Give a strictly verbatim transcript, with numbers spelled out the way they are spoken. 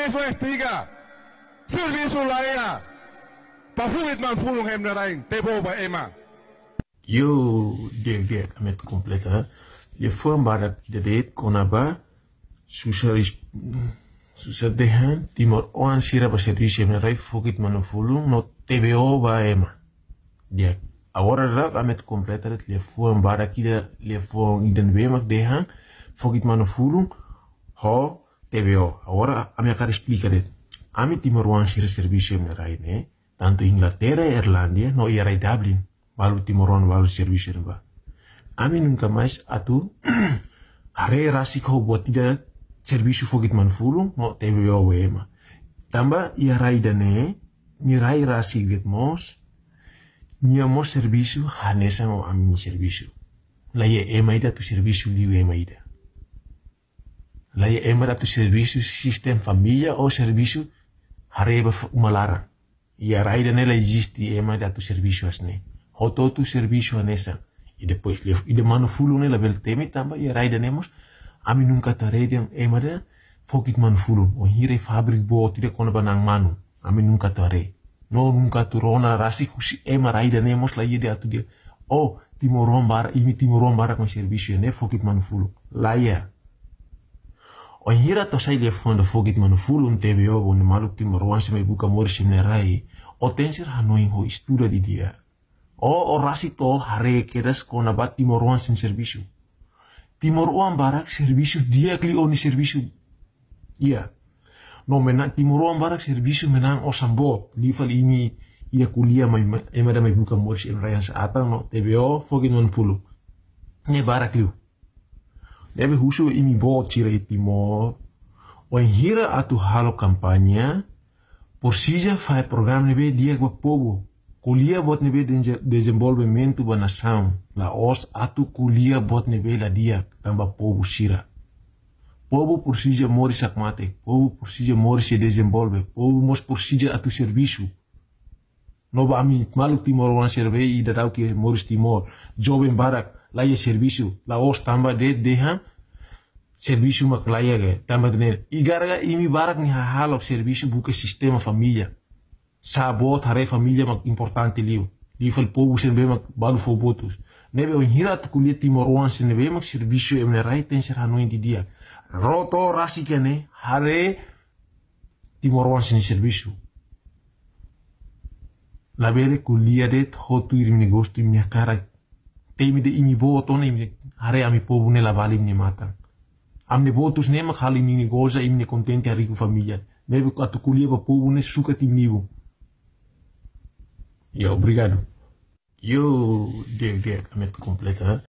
Eso es tiga. Servisu laiha. Ba fokotuan manu-fulun ema nia rain, T V O ba ema. Yo, di'ak, di'ak, ami atu kompleta. Liafuan badak ida de'it kona-ba susar is-, susar dehan timoroan sira ba servisu ema nia rai, fokotuan manu-fulun no T V O ba ema. Di'ak. Agora daudaun ami atu kompleta de'it liafuan badak ida, liafuan ida ne'ebé mak dehan fokotuan manu-fulun ho T V O. Agora ami hakarak esplika de'it. Ami timoroan sira servisu ema nia rai ne'e, tantu Inglaterra, Irlandia, no iha rai Dublin, balu timoroan balu servisu ne'ebá. Ami nunka mais atu haree rasik ho buat ida servisu fokotuan manu-fulun no T V O ba ema. Tanba iha rai ida-ne'e, nia rai rasik de'it mós, nia mós servisu hanesan ho ami servisu. Laiha ema ida atu servisu liu ema ida. Laiha ema ida atu servisu sistema família ou servisu haree ba f-, uma laran. Iha rai ida-ne'e la eziste ema ida atu servisu hanesan ne'e. Hotu-hotu servisu hanesan. I depois, liu, ida manu-fulun ne'e labele temi tanba iha rai ida-ne'e mós, ami nunka atu haree dehan ema ida fokotuan manu-fulun. Wainhira iha fábrika boot ida kona-ba na'an manu, ami nunka atu haree. No nunka atu rona rasik husi ema rai ida-ne'e mós laiha ida atu dehan: "Oh, timoroan barak, imi timoroan barak mak servisu iha ne'e fokotuan manu-fulun." Laiha. Wainhira atu hasai liafuan ida fokotuan manu-fulun, T V O, ba maluk timoroan sira mai buka moris iha ema nia rai, ó tenke ser hanoin ho estuda didi'ak. Ó, ó rasik to'o haree kedas kona-ba timoroan sira-nia servisu. Timoroan barak servisu di'ak liu ó-nia servisu. Iha. No manán, timoroan barak servisu manán osan boot. Liu fali imi ida ko'alia mai, mai, ema ida mai buka moris iha rai hanesan atan no T V O, fokotuan manu-fulun. Ne'e barak liu. Ne'ebé husu imi boot sira iha Timor, wainhira atu halo kampaña, presiza fahe programa ne'ebé di'ak ba povu. Ko'alia buat ne'ebé denze-, dezenvolvimentu ba nasaun. La'ós atu ko'alia buat ne'ebé la di'ak tanba povu sira. Povu presiza moris hakmatek, povu presiza moris sei dezenvolve, povu mós presiza atu servisu. No ba ami maluk timoroan sira be ida daudaun ke moris Timor, joven barak, laiha servisu, la'ós tanba de'it dehan servisu mak laiha ke, tanba de'it ne'e. I gara-gara imi barak nia hahalok servisu buka sistema família. Sá boot haree família mak importante liu. Liu fali povu sira ne'ebé mak balu fó votus. Ne'ebé wainhira atu ko'alia timoroan sira ne'ebé mak servisu iha ema nia rai tenke ser hanoin didi'ak. Rona to'o rasik iha ne'e, haree timoroan sira-nia servisu. Labele ko'alia de'it hotu tuir imi-nia gostu, imi-nia hakarak. Temi de'it imi boot ona, imi haree ami povu ne'e la vale imi-nia matan. Ami-nia votus ne'e mak halo imi-nia goza, imi-nia kontente, hariku família. Ne'ebé atu ko'alia ba povu ne'e sukat imi-nia ibun. Ya, obrigadu. Yo, di'ak, di'ak, ami atu kompleta.